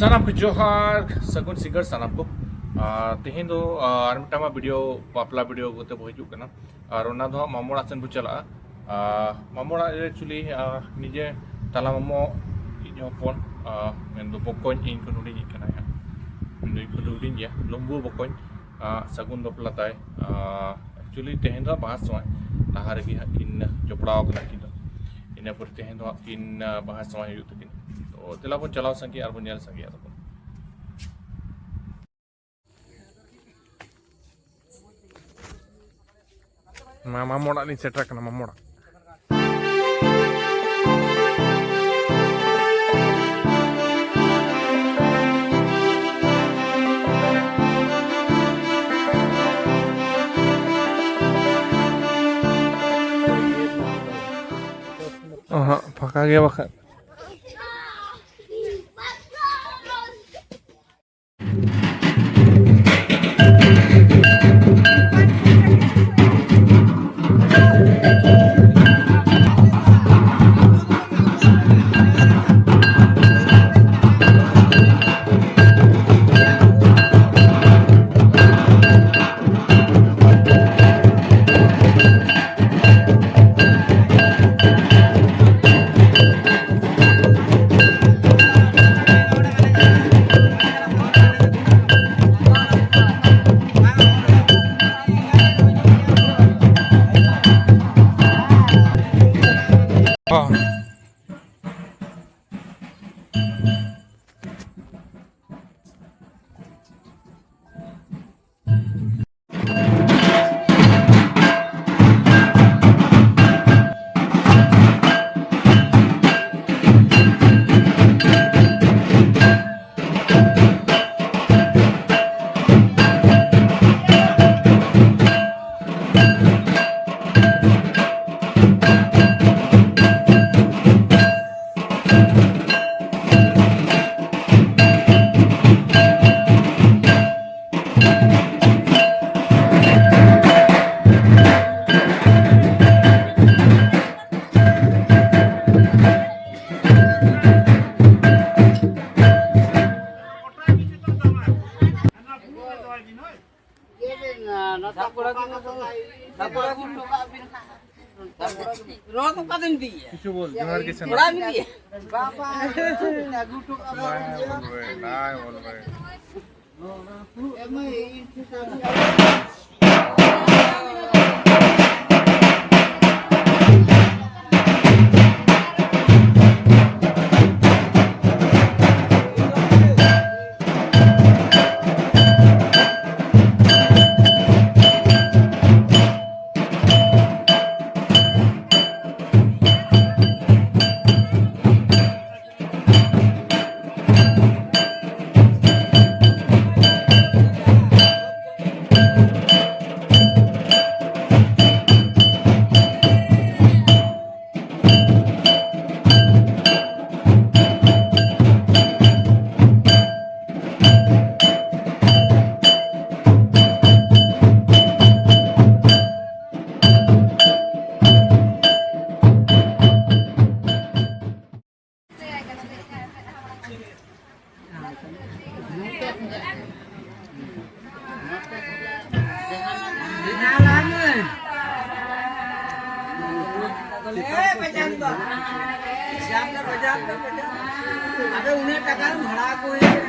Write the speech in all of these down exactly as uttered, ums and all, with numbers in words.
ᱥᱟᱱᱟᱢ ᱠᱚ ᱡᱚᱦᱟᱨ, ᱥᱟᱹᱜᱩᱱ ᱥᱤᱸᱜᱟᱹᱲ ᱥᱟᱱᱟᱢ ᱠᱚ᱾ ᱟᱨ ᱛᱮᱦᱮᱧ ᱫᱚ, ᱟᱨ ᱢᱤᱫᱴᱟᱝ ᱢᱟ ᱵᱷᱤᱰᱤᱭᱳ, ᱵᱟᱯᱞᱟ ᱵᱷᱤᱰᱤᱭᱳ ᱠᱚᱛᱮ ᱵᱚ ᱦᱤᱡᱩᱜ ᱠᱟᱱᱟ᱾ ᱟᱨ ᱚᱱᱟ ᱫᱚ ᱦᱟᱸᱜ ᱢᱟᱢᱚ ᱚᱲᱟᱜ ᱥᱮᱱ ᱵᱚ ᱪᱟᱞᱟᱜᱼᱟ᱾ ᱟᱨ ᱢᱟᱢᱚ ᱚᱲᱟᱜ ᱨᱮ actually, ᱟᱨ ᱱᱤᱡᱮ ᱛᱟᱞᱟ ᱢᱟᱢᱚ ᱤᱧ ᱦᱚᱯᱚᱱ, ᱟᱨ ᱢᱮᱱᱫᱚ ᱵᱚᱠᱚᱧ, ᱤᱧ ᱠᱷᱚᱱ ᱦᱩᱰᱤᱧᱤᱡ ᱠᱟᱱᱟᱭ ᱦᱟᱸᱜ᱾ ᱩᱱᱤ ᱫᱚ ᱤᱧ ᱠᱷᱚᱱ ᱫᱚ ᱦᱩᱰᱤᱧ ᱜᱮᱭᱟ, ᱞᱩᱢᱵᱩ ᱵᱚᱠᱚᱧ᱾ ᱟᱨ ᱥᱟᱹᱜᱩᱱ ᱵᱟᱯᱞᱟ ᱛᱟᱭ᱾ ᱟᱨ actually ᱛᱮᱦᱮᱧ ᱫᱚ ᱦᱟᱸᱜ ᱵᱟᱦᱟ ᱥᱟᱶᱟᱭ ᱞᱟᱦᱟ ᱨᱮᱜᱮ ᱦᱟᱸᱜ ᱠᱤᱱ ᱡᱚᱯᱲᱟᱣ ᱠᱟᱱᱟ ᱠᱤᱱ ᱫᱚ᱾ ᱤᱱᱟᱹ ᱯᱚᱨᱮ ᱛᱮᱦᱮᱧ ᱫᱚ ᱦᱟᱸᱜ ᱠᱤᱱ, ᱟᱨ ᱵᱟᱦᱟ ᱥᱟᱶᱟᱭ ᱦᱩᱭᱩᱜ ᱛᱟᱹᱠᱤᱱ᱾ ᱛᱚ ᱫᱮᱞᱟ ᱵᱚᱱ ᱪᱟᱞᱟᱣ ᱥᱟᱸᱜᱮᱭᱟ ᱟᱨ ᱵᱚᱱ ᱧᱮᱞ ᱥᱟᱸᱜᱮᱭᱟ ᱛᱟᱵᱚᱱ᱾ ᱢᱟ, ᱢᱟᱢᱚ ᱚᱲᱟᱜ ᱞᱤᱧ ᱥᱮᱴᱮᱨ ᱠᱟᱱᱟ, ᱢᱟᱢᱚ ᱚᱲᱟᱜ᱾ ᱚᱦᱚᱸ, ᱯᱷᱟᱸᱠᱟ ᱜᱮᱭᱟ ᱵᱟᱠᱷᱟᱡ᱾ ᱡᱚᱦᱟᱨ ᱜᱮ ᱥᱟᱱᱟᱢ᱾ ᱵᱟᱵᱟ, ᱟᱹᱜᱩ ᱦᱚᱴᱚ ᱠᱟᱜ ᱵᱚᱱ ᱜᱮᱭᱟ᱾ ᱱᱟᱭ ᱵᱚᱞ ᱨᱮ, ᱱᱟᱭ ᱵᱚᱞ ᱨᱮ᱾ ᱟᱫᱚ ᱩᱱᱟᱹᱜ ᱴᱟᱠᱟ ᱵᱷᱟᱲᱟ ᱠᱚ ᱦᱩᱭᱩᱜ᱾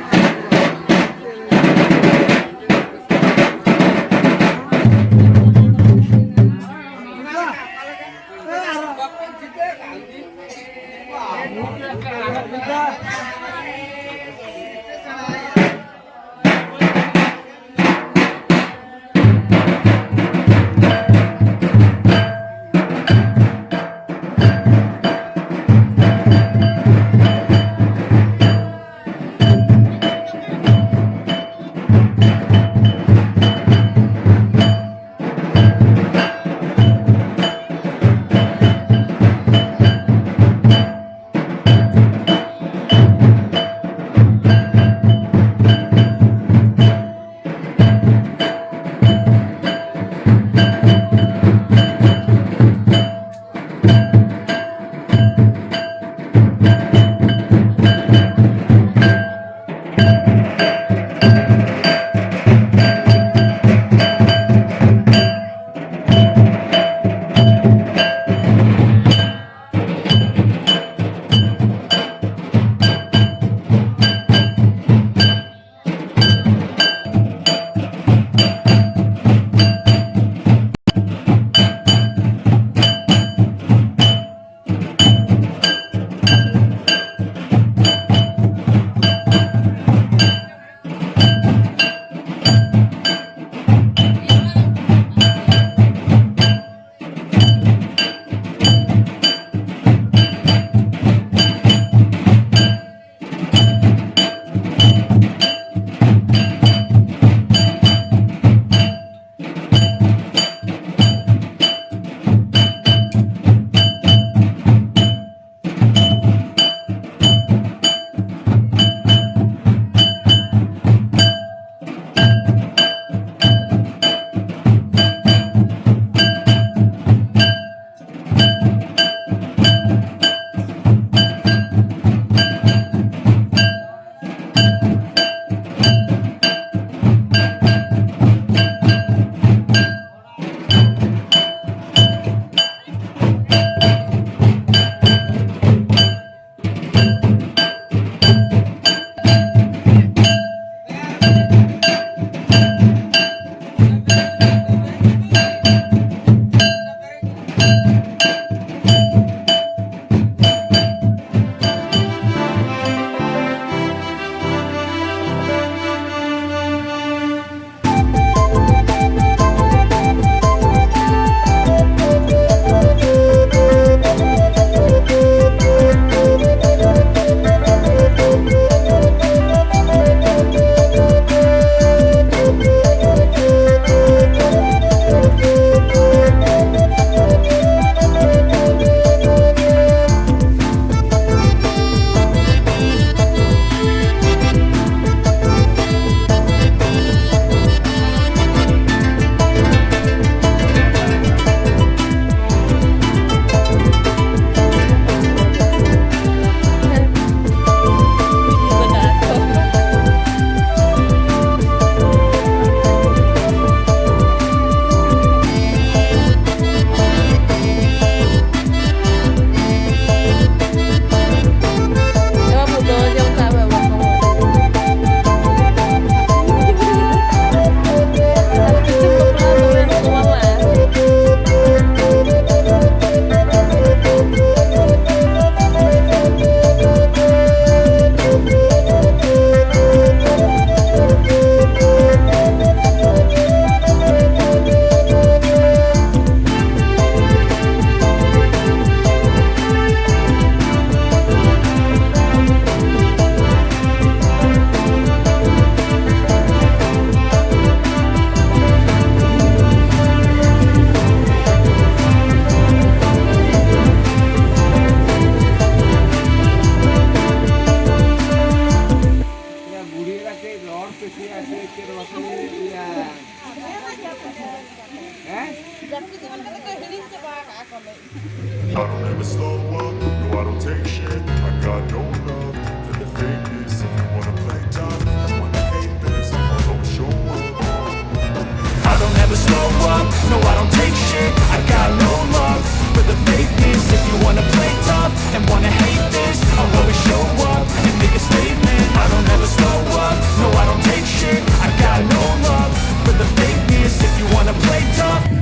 And wanna hate this, I'll always show up and make a statement. I don't ever slow up, no, I don't take shit. I got no love for the fakeness. If you wanna play tough,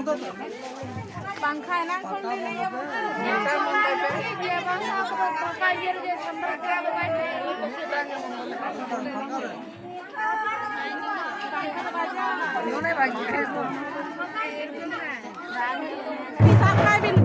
ᱵᱟᱹᱵᱩ᱾ ᱯᱟᱝᱠᱷᱟ ᱮᱱᱟᱝ ᱠᱷᱚᱱ ᱞᱮ ᱞᱟᱹᱭ ᱟᱵᱚᱱ ᱠᱟᱱᱟ᱾ ᱴᱷᱤᱠ ᱜᱮᱭᱟ, ᱵᱟᱝ ᱥᱟᱵ ᱠᱟᱛᱮ ᱯᱟᱝᱠᱷᱟ ᱤᱭᱟᱹ ᱨᱮᱜᱮ ᱥᱟᱢᱵᱲᱟᱣ ᱠᱟᱜ ᱵᱟᱭ ᱴᱷᱤᱠ᱾ ᱯᱟᱝᱠᱷᱟ ᱫᱚ ᱵᱟᱡᱟᱣ ᱮᱱᱟ᱾ ᱥᱟᱵ ᱠᱟᱭ ᱵᱤᱱ᱾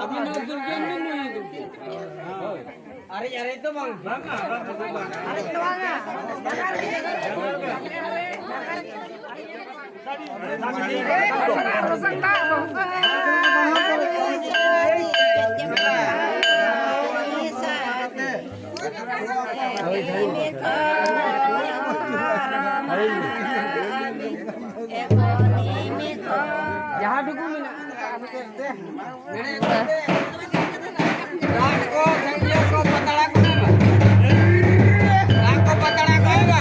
ᱟᱹᱵᱤᱱ ᱦᱚᱸ ᱫᱩᱨᱡᱳᱜᱽ ᱵᱤᱱ ᱱᱩᱭ ᱫᱚ᱾ ᱟᱨᱮᱡ ᱟᱨᱮᱡ ᱫᱚ ᱵᱟᱝ᱾ ᱟᱨᱮᱡ ᱫᱚ ᱵᱟᱝᱟ᱾ ᱡᱟᱦᱟᱸ ᱴᱩᱠᱩ ᱢᱮᱱᱟᱜᱼᱟ᱾ ᱰᱟᱝ ᱠᱚ, ᱥᱟᱸᱜᱤᱭᱟᱹ ᱠᱚ, ᱯᱟᱛᱲᱟ ᱠᱚ ᱮᱢᱟ᱾ ᱰᱟᱝ ᱠᱚ, ᱯᱟᱛᱲᱟ ᱠᱚ ᱮᱢᱟ᱾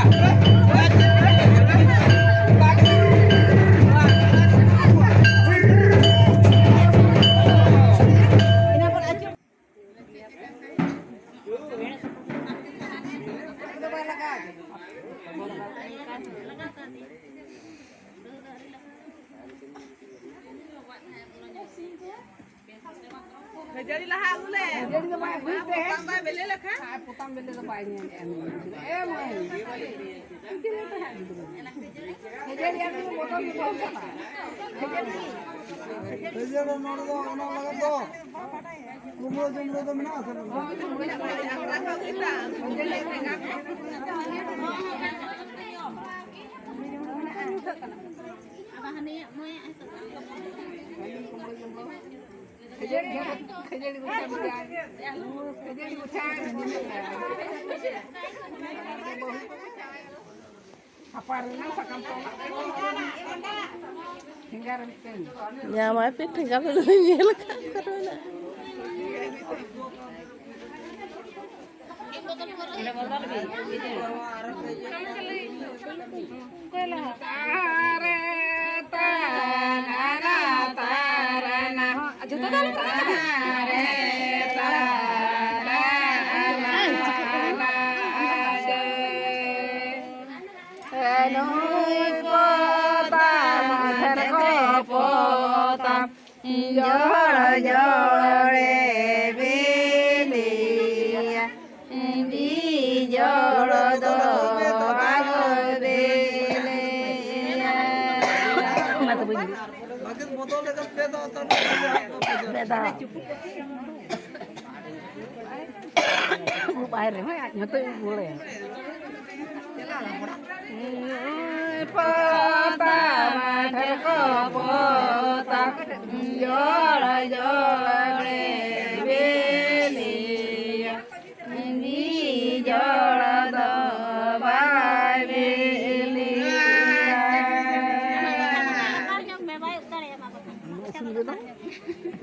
ᱠᱷᱟᱹᱡᱟᱹᱲᱤ ᱞᱟᱦᱟ ᱟᱹᱜᱩ ᱞᱮ᱾ ᱠᱷᱟᱹᱡᱟᱹᱲᱤ ᱫᱚ ᱵᱟᱭ ᱟᱹᱜᱩᱭ ᱛᱮ᱾ ᱯᱚᱛᱟᱢ ᱵᱟᱭ ᱵᱮᱞᱮ ᱞᱮᱠᱷᱟᱱ᱾ ᱟᱨ ᱯᱚᱛᱟᱢ ᱵᱮᱞᱮ ᱫᱚ ᱵᱟᱭ ᱧᱮᱞᱮᱜᱼᱟ ᱱᱩᱭ ᱜᱤᱫᱽᱨᱟᱹ᱾ ᱮ ᱢᱟᱹᱭ᱾ ᱠᱷᱟᱹᱡᱟᱹᱲᱤ ᱟᱹᱜᱩ ᱵᱚᱛᱚᱨ ᱜᱮ ᱵᱟᱹᱱᱩᱜ ᱛᱟᱢᱟ᱾ ᱠᱷᱟᱹᱡᱟᱹᱲᱤ᱾ ᱠᱷᱟᱹᱡᱟᱹᱲᱤ ᱱᱚᱰᱮ ᱫᱚ ᱚᱱᱟ ᱞᱟᱹᱜᱤᱫ ᱫᱚ ᱠᱩᱢᱲᱳ ᱡᱩᱢᱲᱳ ᱫᱚ ᱢᱮᱱᱟᱜ ᱟᱥᱮ ᱵᱟᱹᱱᱩᱜᱼᱟ? ᱟᱫᱚ ᱦᱟᱹᱱᱤᱭᱟᱜ ᱢᱟᱹᱭᱟᱜ ᱦᱤᱛᱚᱜ ᱫᱚ᱾ ᱠᱷᱟᱹᱡᱟᱹᱲᱤ, ᱠᱷᱟᱹᱡᱟᱹᱲᱤ ᱜᱚᱪᱷᱟ ᱢᱮᱱᱟᱜᱼᱟ᱾ ᱠᱷᱟᱹᱡᱟᱹᱲᱤ ᱜᱚᱪᱷᱟ ᱢᱮᱱᱟᱜᱼᱟ᱾ ᱥᱟᱯᱷᱟ ᱨᱮᱱᱟᱜ ᱥᱟᱠᱟᱢ ᱛᱚᱞ᱾ ᱴᱷᱮᱸᱜᱟ ᱨᱮ ᱢᱤᱫᱴᱮᱱ᱾ ᱧᱟᱢᱟᱭ ᱯᱮ ᱴᱷᱮᱸᱜᱟ ᱫᱚ ᱧᱮᱞ ᱟᱠᱟᱫ ᱠᱚ ᱢᱮᱱᱟᱜᱼᱟ᱾ ᱛᱟᱨᱮ ᱛᱟᱨᱟᱱᱟ ᱛᱟᱨᱟᱱᱟ᱾ ᱡᱚᱛᱚ ᱫᱚ ᱟᱞᱚ ᱯᱮ ᱨᱟᱜᱟ᱾ ᱛᱟᱨᱮ ᱛᱟᱨᱟᱱᱟ᱾ ᱱᱩᱭ ᱯᱚᱛᱟᱢ ᱢᱟᱫᱷᱮᱨ ᱜᱚ ᱯᱚᱛᱟᱢ᱾ ᱡᱚᱲ ᱡᱚᱲᱮ ᱵᱤᱞᱤᱭᱟ, ᱵᱤᱡᱚᱲ ᱫᱚ ᱵᱟᱝ ᱵᱤᱞᱤᱭᱟ᱾ ᱚᱱᱟ ᱫᱚ ᱵᱟᱹᱧ ᱞᱟᱹᱭᱟ᱾ ᱵᱟᱭ ᱨᱮᱦᱚᱸ ᱟᱡ ᱦᱚᱸᱛᱚᱭ ᱩᱵ ᱵᱟᱲᱟᱭᱟ᱾ ᱯᱚᱛᱟᱢ ᱴᱷᱮᱱ ᱠᱚ ᱯᱚᱛᱟᱢ, ᱡᱚᱲ ᱡᱚᱲ ᱨᱮ ᱵᱤᱞᱤᱭᱟ, ᱢᱤᱫ ᱡᱚᱲ ᱫᱚ ᱵᱟᱭ ᱵᱤᱞᱤᱭᱟ᱾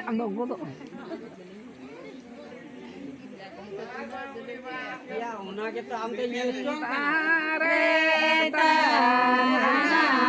ᱟᱢ ᱫᱚ ᱜᱚᱫᱚᱜ ᱢᱮ᱾ ᱭᱟ, ᱚᱱᱟ ᱜᱮᱛᱚ ᱟᱢ ᱫᱚ ᱧᱮᱞ ᱦᱚᱪᱚ ᱢᱮ᱾ ᱛᱟᱨᱮ ᱛᱟᱨᱟ᱾